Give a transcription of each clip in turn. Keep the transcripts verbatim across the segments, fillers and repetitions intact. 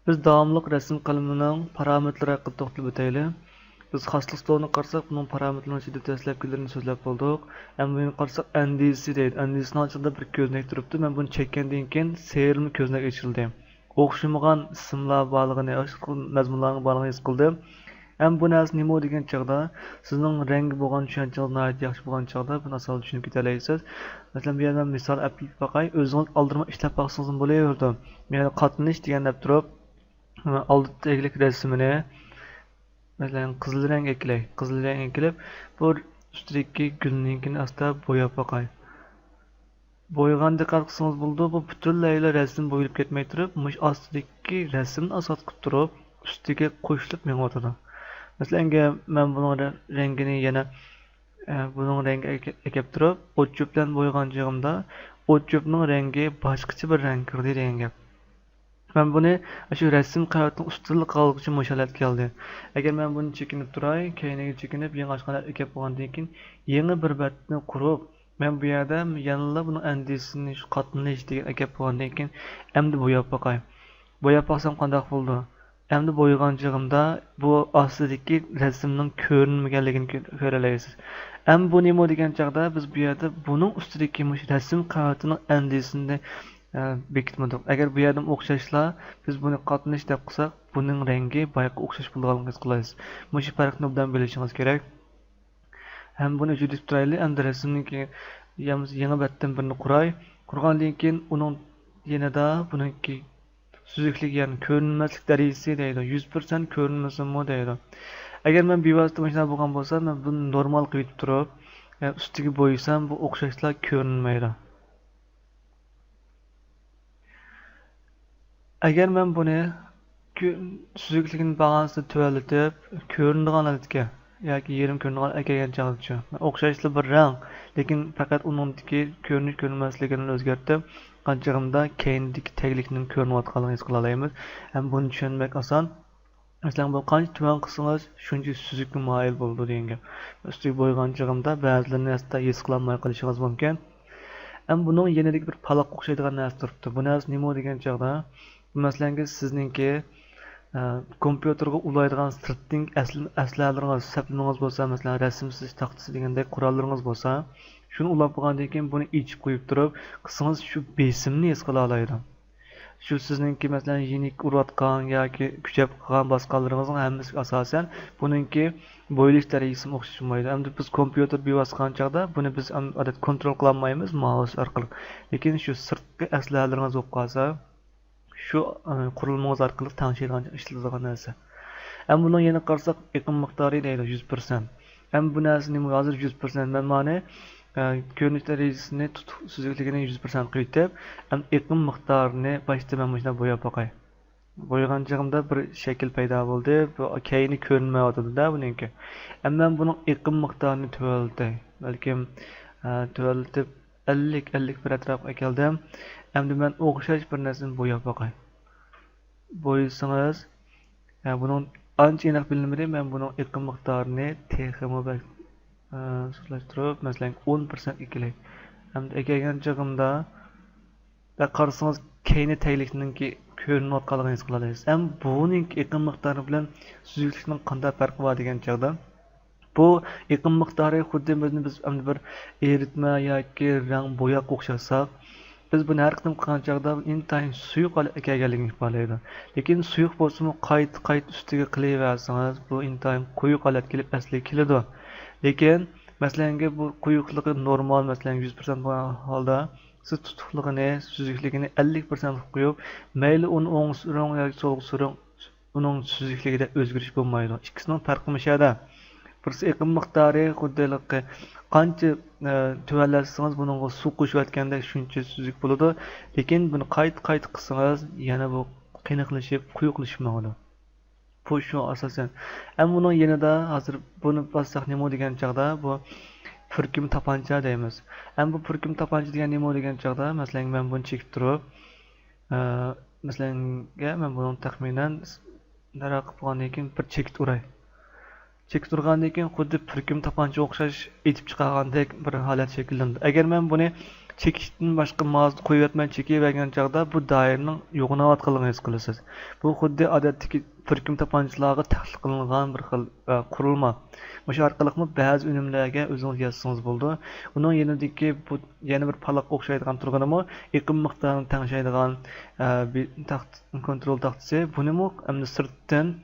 بىز داۋاملىق رەسىم قەلىمىنىڭ پارامېتىرلىرى ھەققىدە توختىلىپ ئۆتەيلى. بىز خاسلىق ستورىنى قارىساق، بۇنىڭ پارامېتىرلىرىنىڭ ئىچىدە دەسلەپكىلىرىنى سۆزلەپ بولدۇق. ئەمما بۇنى قارىساق، ئەندىزىسى دەيدۇ. ئەندىزىسىنىڭ ئىچىدە بىر كۆزنەك تۇرۇپتۇ. مەن بۇنى چەككەندىن كېيىن سېرىلما كۆزنەك ئېچىلدى. ئوخشىمىغان ئىسىملار بارلىقىنى، مەزمۇنلارنىڭ بارلىقىنى ھېس قىلدىم. ئەمما بۇ نەرسە نېمە دېگەن چاغدا، سىزنىڭ رەڭگە بولغان چۈشەنچىڭىز ناھايىتى ياخشى بولغان چاغدا بۇنى ئاسانلا چۈشىنىپ كېتەلەيسىز. مەسىلەن، بۇ يەردە مىسال ئېلىپ باقاي، ئۆزىڭىز ئالدىرىماي ئىشلەپ باقسىڭىزمۇ بولۇۋېرىدۇ. بۇ يەردە قاتنىش دېگەن دەپ تۇرۇپ، ئالدى تەگلىك رەسىمىنى، مەسىلەن، قىزىل رەڭ ئەكىلەي. قىزىل رەڭ ئەكىلىپ، بۇ ئۈستىدىكى گۈلنىڭكىنى ئاستا بوياپ باقاي. بويىغان دىققەت قىلسىڭىز بولىدۇ، بۇ پۈتۈنلەيلا رەسىم بويىلىپ كەتمەي تۇرۇپ، مۇشۇ ئاستىدىكى رەسىمنى ئاساس قىلىپ تۇرۇپ، ئۈستىگە قوشۇلۇپ مېڭىۋاتىدۇ. مەسىلەن، ئەگەر مەن بۇنىڭ رە-، رەڭگىنى يەنە، ئە، بۇنىڭ رەڭگى ئەكە-، ئەكەپ تۇرۇپ، ئوت چۆپ بىلەن بويىغان چېغىمدا، ئوت چۆپنىڭ رەڭگى باشقىچە بىر رەڭ كىردى دېگەن گەپ. مەن بۇنى شۇ رەسىم قەۋىتىنىڭ ئۈستىدىلا قالغۇچە مۇشۇ ھالەتكە كەلدى. ئەگەر مەن بۇنى چېكىنىپ تۇراي، كەينىگە چېكىنىپ، يېڭى ئاچقان ئەكەپ بولغاندىن كېيىن، يېڭى بىر بەتنى قۇرۇپ، مەن بۇ يەردە يەنىلا بۇنىڭ ئەندىزىسىنى، شۇ قاتنىش دېگەن ئەكەپ بولغاندىن كېيىن، ئەمدى بوياپ باقاي. بوياپ باقسام قانداق بولىدۇ؟ ئەمدى بويىغان چېغىمدا بۇ ئاستىدىكى رەسىمنىڭ كۆرۈنمىگەنلىكىنى كۆ-، كۆرەلەيسىز. ئەمما بۇ نېمە دېگەن چاغدا، بىز بۇ يەردە بۇنىڭ ئۈستىدىكى مۇشۇ رەسىم قەۋىتىنىڭ ئەندىزىسىنى، ئە، بېكىتمىدۇق. ئەگەر بۇ يەردىمۇ ئوخشاشلا بىز بۇنى قاتنىش دەپ قىلساق، بۇنىڭ رەڭگى بايىقىغا ئوخشاش بولىدىغانلىقىنى ھېس قىلالايسىز. مۇشۇ پەرقنى ئوبدان بىلىشىڭىز كېرەك. ھەم بۇنى ئۆچۈرۈپ تۇرايلى. ئەمدى رەسىمنىڭكى يەنە يېڭى بەتتىن بىرنى قۇراي. قۇرغاندىن كېيىن ئۇنىڭ يېنىدا بۇنىڭكى سۈزۈكلۈك، يەنى كۆرۈنمەسلىك دەرىجىسى دەيدۇ. يۈز پىرسەنت كۆرۈنمىسۇنمۇ دەيدۇ. ئەگەر مەن بىۋاسىتە مۇشۇنداق بولغان بولسا، مەن بۇنى نورمال قىلىپ تۇرۇپ، يەنى ئۈستىگە بويىسام، بۇ ئوخشاشلا كۆرۈنمەيدۇ. ئەگەر مەن بۇنى كۆ-، سۈزۈكلۈكىنى بارغانسېرى تۆۋەنلىتىپ، كۆرۈنىدىغان ھالەتكە ياكى يېرىم كۆرۈنىدىغان ھالەتكە كەلگەن چاغدىچۇ؟ ئوخشاشلا بىر رەڭ، لېكىن پەقەت ئۇنىڭدىكى كۆرۈنۈش كۆرۈنمەسلىكىنى ئۆزگەرتىپ، قانچىغىمدا كەينىدىكى تەگلىكنىڭ كۆرۈنۈۋاتقانلىقىنى ھېس قىلالايمىز. ھەم بۇنى چۈشەنمەك ئاسان. مەسىلەن، بۇ قانچە تۆۋەن قىلسىڭىز، شۇنچە سۈزۈككە مايىل بولىدۇ دېگەن گەپ. ئۈستىگە بويىغان چېغىمدا بەزىلىرىنى ھەتتا ھېس قىلالماي قېلىشىڭىز مۇمكىن. ئەمما بۇنىڭ يېنىدىكى بىر پالاققا ئوخشايدىغان نەرسە تۇرۇپتۇ. بۇ نەرسە نېمە دېگەن چاغدا، بۇ مەسىلەنكى سىزنىڭكى، ئە، كومپيۇتېرغا ئۇلايدىغان سىرتتىن ئەسلى-، ئەسلىھەلىرىڭىز، سەپلىمىڭىز بولسا، مەسىلەن، رەسىم سىزىش تاختىسى دېگەندەك قوراللىرىڭىز بولسا، شۇنى ئۇلاپ بولغاندىن كېيىن بۇنى ئېچىپ قويۇپ تۇرۇپ قىلسىڭىز، شۇ بېسىمنى ھېس قىلالايدۇ. شۇ سىزنىڭكى، مەسىلەن، يېنىك ئۇرۇۋاتقان ياكى كۈچەپ قىلغان باسقانلىرىڭىزنىڭ ھەممىسىگە ئاساسەن بۇنىڭكى بويىلىش دەرىجىسىمۇ ئوخشاش بولمايدۇ. ئەمدى بىز كومپيۇتېر بىۋاسىتە قىلغان چاغدا بۇنى بىز ئادەتتە كونترول قىلالمايمىز مائۇس ئارقىلىق. لېكىن شۇ سىرتقى ئەسلىھەلىرىڭىز بولۇپ قالسا، شۇ، ئە، قۇرۇلمىڭىز ئارقىلىق تەڭشەيدىغان، ئىشلىتىدىغان نەرسە. ئەمما بۇنىڭ يەنە قارىساق، ئېقىم مىقدارى دەيدۇ، يۈز پىرسەنت. ئەمما بۇ نەرسە نېمە ھازىر يۈز پىرسەنت؟ مەن مانى، ئە، كۆرۈنۈش دەرىجىسىنى، تۇتۇق سۈزۈكلۈكىنى يۈز پىرسەنت قىلىۋېتىپ، ئەمما ئېقىم مىقدارىنى باشتا مەن مۇشۇنداق بوياپ باقاي. بويىغان چېغىمدا بىر شەكىل پەيدا بولدى. بۇ كەينى كۆرۈنمەيۋاتىدۇ-دە بۇنىڭكى. ئەمما مەن بۇنىڭ ئېقىم مىقدارىنى تۆۋەنلىتەي. بەلكىم، ئە، تۆۋەنلىتىپ، ئەللىك، ئەللىك بىر ئەتراپقا ئەكەلدىم. ئەمدى مەن ئوخشاش بىر نەرسىنى بوياپ باقاي. بويىسىڭىز، ھە، بۇنىڭ ئانچە ئېنىق بىلىنمىدى. مەن بۇنىڭ ئېقىم مىقدارىنى تېخىمۇ بەك، ئە، سۇسلاشتۇرۇپ، مەسىلەن، ئون پىرسەنت ئەكېلەي. ئەمدى ئەكەلگەن چېغىمدا، بەك قارىسىڭىز، كەينى تەگلىكنىڭكى كۆرۈنۈۋاتقانلىقىنى ھېس قىلالايسىز. ئەمما بۇنىڭكى ئېقىم مىقدارى بىلەن سۈزۈكلۈكنىڭ قانداق پەرقى بار دېگەن چاغدا، بۇ ئېقىم مىقدارى خۇددى بىزنى، بىز ئەمدى بىر ئېرىتمە ياكى رەڭ بوياققا ئوخشاتساق، بىز بۇنى ھەر قېتىم قىلغان چاغدا ئىنتايىن سۇيۇق ھالەتكە كەلگەنلىكىنى ئىپادىلەيدۇ. لېكىن سۇيۇق بولسىمۇ قايتا-قايتا ئۈستىگە قىلىۋەرسىڭىز، بۇ ئىنتايىن قويۇق ھالەتكە كېلىپ ئەسلىگە كېلىدۇ. لېكىن، مەسىلەنكى، بۇ قويۇقلۇقى نورمال، مەسىلەن، يۈز پىرسەنت بولغان ھالدا، سىز تۇتۇقلۇقىنى، سۈزۈكلۈكىنى ئەللىك پىرسەنت قىلىپ قويۇپ، مەيلى ئۇنى ئوڭغا سۈرۈڭ ياكى سولغا سۈرۈڭ، ئۇنىڭ سۈزۈكلۈكىدە ئۆزگىرىش بولمايدۇ. ئىككىسىنىڭ پەرقى مۇشۇ يەردە. بىرسى ئېقىم مىقدارى خۇددى ھېلىقى قانچە، ئە، تۆۋەنلەتسىڭىز، بۇنىڭغا سۇ قوشۇۋەتكەندەك شۇنچە سۈزۈك بولىدۇ. لېكىن بۇنى قايتا-قايتا قىلسىڭىز، يەنە بۇ قېنىقلىشىپ، قويۇقلىشىپ ماڭىدۇ. بۇ شۇ ئاساسەن. ئەمما بۇنىڭ يېنىدا ھازىر بۇنى باسساق نېمە دېگەن چاغدا، بۇ پۈركۈم تاپانچا دەيمىز. ئەمما بۇ پۈركۈم تاپانچا دېگەن نېمە دېگەن چاغدا، مەسىلەن، مەن بۇنى چېكىپ تۇرۇپ، ئە، مەسىلەنگە، مەن بۇنىڭ تەخمىنەن نەرە قىلىپ بولغاندىن كېيىن بىر چېكىت ئۇراي. چېكىت ئۇرغاندىن كېيىن خۇددى پۈركۈم تاپانچىغا ئوخشاش ئېتىپ چىقارغاندەك بىر ھالەت شەكىللىنىدۇ. ئەگەر مەن بۇنى چېكىشتىن باشقا مائۇسنى قويۇۋەتمەي چېكىۋەرگەن چاغدا بۇ دائىرىنىڭ يوغىناۋاتقانلىقىنى ھېس قىلىسىز. بۇ خۇددى ئادەتتىكى تۈركۈم تاپانچىلارغا تەقلىد قىلىنغان بىر خىل، ئە، قۇرۇلما. مۇشۇ ئارقىلىقمۇ بەزى ئۈنۈملەرگە ئۆزىڭىز يازسىڭىز بولىدۇ. ئۇنىڭ يېنىدىكى بۇ يەنە بىر پالاققا ئوخشايدىغان تۇرغىنىمۇ ئېقىم مىقدارىنى تەڭشەيدىغان، ئە، بىر تاختا، كونترول تاختىسى. بۇنىمۇ ئەمدى سىرتتىن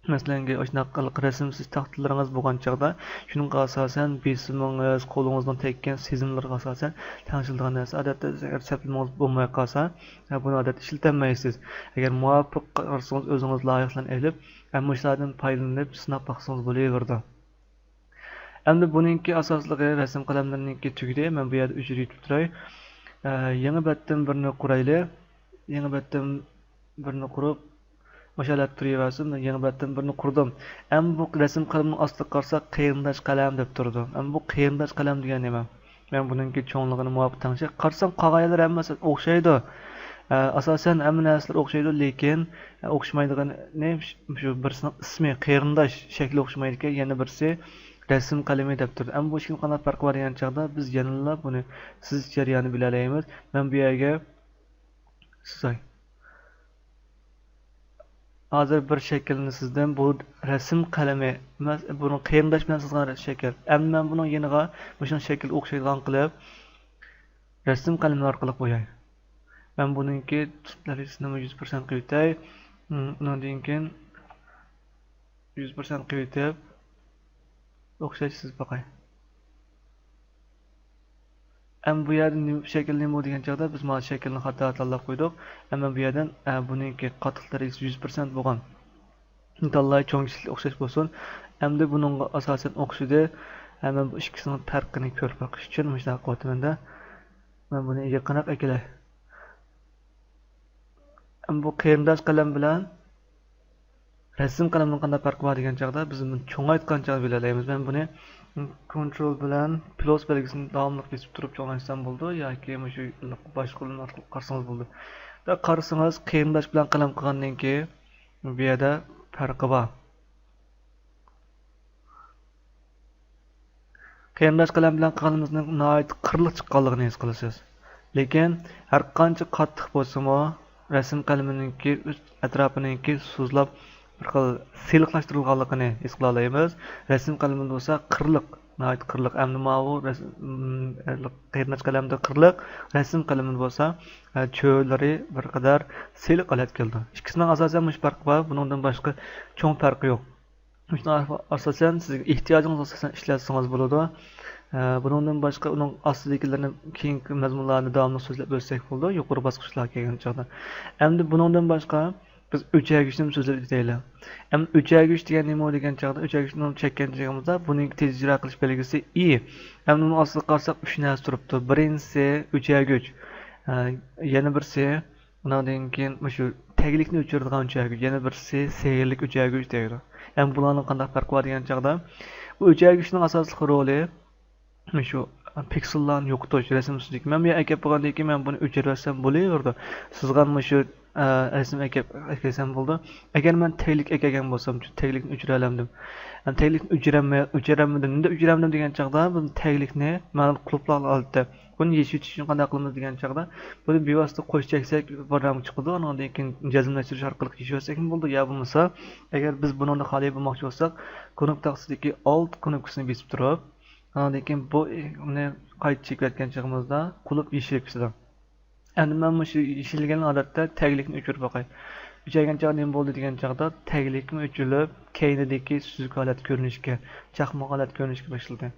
مەسىلەن، ئاشۇنداق رەسىمسىز تاختىلىرىڭىز بولغان چاغدا، شۇنىڭغا ئاساسەن بېسىمىڭىز، قولىڭىزنىڭ تەگكەن سېزىملىرىغا ئاساسەن تەڭشىلىدىغان نەرسە. ئادەتتە ئەگەر سەپلىمىڭىز بولماي قالسا، بۇنى ئادەتتە ئىشلىتەلمەيسىز. ئەگەر مۇۋاپىق قارىسىڭىز، ئۆزىڭىز لايىھەلەرنى ئېلىپ، مۇشۇلاردىن پايدىلىنىپ سىناپ باقسىڭىز بولۇۋېرىدۇ. ئەمدى بۇنىڭكى ئاساسلىقى رەسىم قەلەملىرىنىڭكى تۈگىدى. مەن بۇ يەردە ئۆچۈرۈپ تۇراي. ئە، يېڭى بەتتىن بىرنى قۇرايلى. يېڭى بەتتىن بىرنى قۇرۇپ، مۇشۇ ھالەتتە تۇرۇۋەرسۇن. مەن يېڭى بەتتىن بىرنى قۇردۇم. ئەمما بۇ رەسىم قەلىمىنىڭ ئاستىغا قارىساق، قېرىنداش قەلەم دەپ تۇرىدۇ. ئەمما بۇ قېرىنداش قەلەم دېگەن نېمە؟ مەن بۇنىڭكى چوڭلۇقىنى مۇۋاپىق تەڭشەپ قارىسام، قالغان يەرلىرى ھەممىسى ئوخشايدۇ. ئە، ئاساسەن ھەممە نەرسىلەر ئوخشايدۇ، لېكىن، ئە، ئوخشىمايدىغىنى شۇ بىرسىنىڭ ئىسمى، قېرىنداش شەكلى ئوخشىمايدىكەن، يەنە بىرسى رەسىم قەلىمى دەپ تۇرىدۇ. ئەمما بۇ ئىككىنىڭ قانداق پەرقى بار دېگەن چاغدا، بىز يەنىلا بۇنى سىزىش جەريانى بىلەلەيمىز. مەن بۇ يەرگە سىزاي. ھازىر بىر شەكىلنى سىزدىم. بۇ رەسىم قەلىمى ئەمەس، بۇنىڭ قېرىنداش بىلەن سىزغان شەكىل. ئەمدى مەن بۇنىڭ يېنىغا مۇشۇنىڭ شەكلى ئوخشايدىغان قىلىپ رەسىم قەلىمى ئارقىلىق بوياي. مەن بۇنىڭكى تۈپ دەرىجىسىنىمۇ يۈز پىرسەنت قىلىۋېتەي. ئۇنىڭدىن كېيىن يۈز پىرسەنت قىلىۋېتىپ، ئوخشاش سىزىپ باقاي. ئەمما بۇ يەردە نېمە، شەكىل نېمە دېگەن چاغدا بىز مانا شەكىلنى خاتا تاللاپ قويدۇق. ئەمما بۇ يەردىن، ئە، بۇنىڭكى قاتتىق دەرىجىسى يۈز پىرسەنت بولغان. دېتاللار چوڭ كىچىكلىك ئوخشاش بولسۇن. ئەمدى بۇنىڭغا ئاساسەن ئوخشىدى. ئە، مەن بۇ ئىككىسىنىڭ پەرقىنى كۆرۈپ باقىش ئۈچۈن مۇشۇنداق قىلىۋاتىمەن-دە. مەن بۇنى يېقىنراق ئەكېلەي. ئەمما بۇ قېرىنداش قەلەم بىلەن رەسىم قەلىمىنىڭ قانداق پەرقى بار دېگەن چاغدا، بىز بۇنى چوڭايتقان چاغدا بىلەلەيمىز. مەن بۇنى كونترول بىلەن پلۇس بەلگىسىنى داۋاملىق بېسىپ تۇرۇپ چوڭايتسام بولىدۇ، ياكى مۇشۇ باشقا ئۇلىنى ئارقىلىق قارىسىڭىز بولىدۇ. بۇنداق قارىسىڭىز، قېرىنداش بىلەن قەلەم قىلغاندىن كېيىن بۇ يەردە پەرقى بار. قېرىنداش قەلەم بىلەن قىلغىنىمىزنىڭ ناھايىتى قىرلىق چىققانلىقىنى ھېس قىلىسىز. لېكىن ھەرقانچە قاتتىق بولسىمۇ، رەسىم قەلىمىنىڭكى ئۈست ئەتراپىنىڭكى سۇزلاپ بىر خىل سىلىقلاشتۇرۇلغانلىقىنى ھېس قىلالايمىز. رەسىم قەلىمىدە بولسا قىرلىق، ناھايىتى قىرلىق. ئەمدى ماۋۇ رەس-، م، قېرىنداش قەلەمدە قىرلىق، رەسىم قەلىمىدە بولسا، ئە، چۆللىرى بىر قەدەر سىلىق ھالەتكە كېلىدۇ. ئىككىسىنىڭ ئاساسەن مۇشۇ پەرقى بار، بۇنىڭدىن باشقا چوڭ پەرقى يوق. مۇشۇنىڭ ئاساسەن سىزگە ئېھتىياجىڭىز ئاساسەن ئىشلەتسىڭىز بولىدۇ. ئە، بۇنىڭدىن باشقا ئۇنىڭ ئاستىدىكىلىرىنى كېيىنكى مەزمۇنلاردا داۋاملىق سۆزلەپ ئۆتسەك بولىدۇ، يۇقىرى باسقۇچلارغا كەلگەن چاغدا. ئەمدى بۇنىڭدىن باشقا بىز ئۆچەرگۈچنى سۆزلەپ ئۆتەيلى. ئەمدى ئۆچەرگۈچ دېگەن نېمە دېگەن چاغدا، ئۆچەرگۈچنى چەككەن چېغىمىزدا بۇنىڭكى تېز ئىجرا قىلىش بەلگىسى ئى. ئەمدى بۇنىڭ ئاستىغا قارىساق ئۈچ نەرسە تۇرۇپتۇ. بىرىنچىسى ئۆچەرگۈچ. ئە، يەنە بىرسى ئۇنىڭدىن كېيىن مۇشۇ تەگلىكنى ئۆچۈرىدىغان ئۆچەرگۈچ، يەنە بىرسى سېھىرلىك ئۆچەرگۈچ دەيدۇ. ئەمما بۇلارنىڭ قانداق پەرقى بار دېگەن چاغدا، بۇ ئۆچەرگۈچنىڭ ئاساسلىق رولى مۇشۇ پىكسېللارنى يوقىتىش، رەسىم سىزىدىكى. مەن بۇ يەرگە ئەكەپ بولغاندىن كېيىن مەن بۇنى ئۆچۈرۈۋەتسەم بولۇۋېرىدۇ. سىزغان مۇشۇ، ئە، رەسىم ئەكەپ ئەكەلسەم بولىدۇ. ئەگەر مەن تەگلىك ئەكەلگەن بولسام، تەگلىكنى ئۆچۈرەلەمدىم. ئەمما تەگلىكنى ئۆچۈرەلمەي، ئۆچۈرەلمىدىم. نېمىشقا ئۆچۈرەلمىدىم دېگەن چاغدا، بۇنى تەگلىكنى مەن قۇلۇپلاغان ھالەتتە بۇنى يېشىۋېتىش ئۈچۈن قانداق قىلىمىز دېگەن چاغدا، بۇنى بىۋاسىتە قوش چەكسەك بىر رام چىقىدۇ، ئانىڭدىن كېيىن جەزملەشتۈرۈش ئارقىلىق يېشىۋەتسەكمۇ بولىدۇ. يا بولمىسا، ئەگەر بىز بۇنىڭدا خالىي بولماقچى بولساق، كۇنۇپ تاختىسىدىكى ئالت كۇنۇپكىسىنى بېسىپ تۇرۇپ، ئانىڭدىن كېيىن بۇ، ئۇنى قايتا چېكىۋەتكەن چېغىمىزدا قۇلۇپ يېشىلىپ كېتىدۇ. ئەمدى مەن مۇشۇ يېشىلگەن ھالەتتە تەگلىكنى ئۆچۈرۈپ باقاي. ئۆچۈرگەن چاغدا نېمە بولدى دېگەن چاغدا، تەگلىكمۇ ئۆچۈرۈلۈپ، كەينىدىكى سۈزۈك ھالەت كۆرۈنۈشكە، چاقماق ھالەت كۆرۈنۈشكە باشلىدى.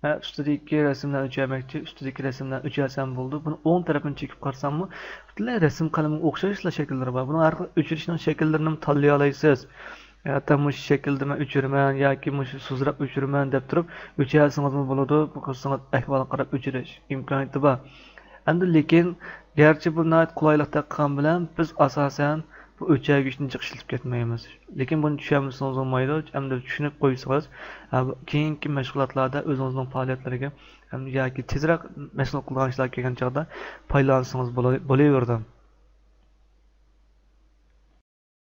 ھە، ئۈستىدىكى رەسىملەرنى ئۆچۈرمەكچى، ئۈستىدىكى رەسىملەرنى ئۆچۈرسەم بولىدۇ. بۇنى ئوڭ تەرىپىنى چېكىپ قارىساممۇ، پۈتۈنلەي رەسىم قەلىمىگە ئوخشاشلا شەكىللىرى بار. بۇنىڭ ھەر خىل ئۆچۈرۈشنىڭ شەكىللىرىنىمۇ تاللىيالايسىز. ھەتتا مۇشۇ شەكىلدە مەن ئۆچۈرىمەن ياكى مۇشۇ سۇزراپ ئۆچۈرىمەن دەپ تۇرۇپ ئۆچۈرسىڭىزمۇ بولىدۇ. بۇ قىلسىڭىز ئەھۋالغا قاراپ ئۆچۈرۈش ئىمكانىيىتى بار. ئەمدى لېكىن، گەرچە بۇ ناھايىتى قولايلىقتەك قىلغان بىلەن، بىز ئاساسەن بۇ ئۆچەرگۈچنى جىق ئىشلىتىپ كەتمەيمىز. لېكىن بۇنى چۈشەنمىسىڭىز بولمايدۇ. ئەمدى چۈشىنىپ قويسىڭىز، ھە، بۇ كېيىنكى مەشغۇلاتلاردا ئۆزىڭىزنىڭ پائالىيەتلىرىگە ھەم ياكى تېزرەك مەشغۇل قىلىدىغان ئىشلارغا كەلگەن چاغدا پايدىلانسىڭىز بولا-، بولۇۋېرىدۇ.